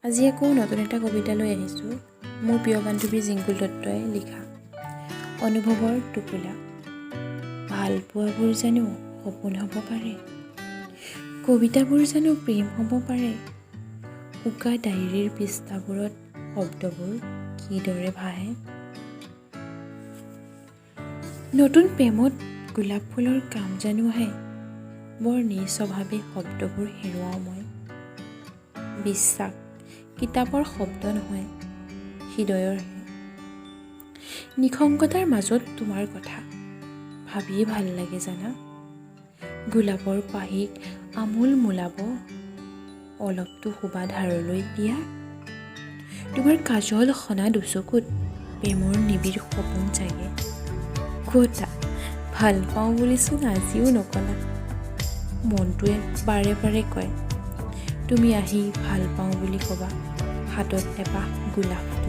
আজি আকৌ নতুন এটা কবিতা লৈ আহিছোঁ, মোৰ প্ৰিয় বান্ধৱী জিংকুল দত্তই লিখা অনুভৱৰ টোপোলা। ভালপোৱাবোৰ জানো সপোন হ'ব পাৰে? কবিতাবোৰ জানো প্ৰেম হ'ব পাৰে? উকা ডায়েৰীৰ পৃষ্ঠাবোৰত শব্দবোৰ কিদৰে ভাহে? নতুন প্ৰেমত গোলাপ ফুলৰ কাম জানো আহে? বৰ নিস্বভাৱে শব্দবোৰ হেৰুৱাওঁ মই। বিশ্বাস কিতাপৰ শব্দ নহয়, হৃদয়ৰহে। নিসংগতাৰ মাজত তোমাৰ কথা ভাবিয়ে ভাল লাগে জানা। গোলাপৰ পাহিক আমোল মোলাব অলপতো শোভা ধাৰলৈ দিয়া। তোমাৰ কাজল সনা দুচকুত প্ৰেমৰ নিবিড় সপোন জাগে। ক'তা, ভাল পাওঁ বুলিচোন আজিও নকলা। মনটোৱে বাৰে বাৰে কয়, তুমি আহি ভাল পাওঁ বুলি ক'বা, হাতত এপাহ গোলাপ তুলি।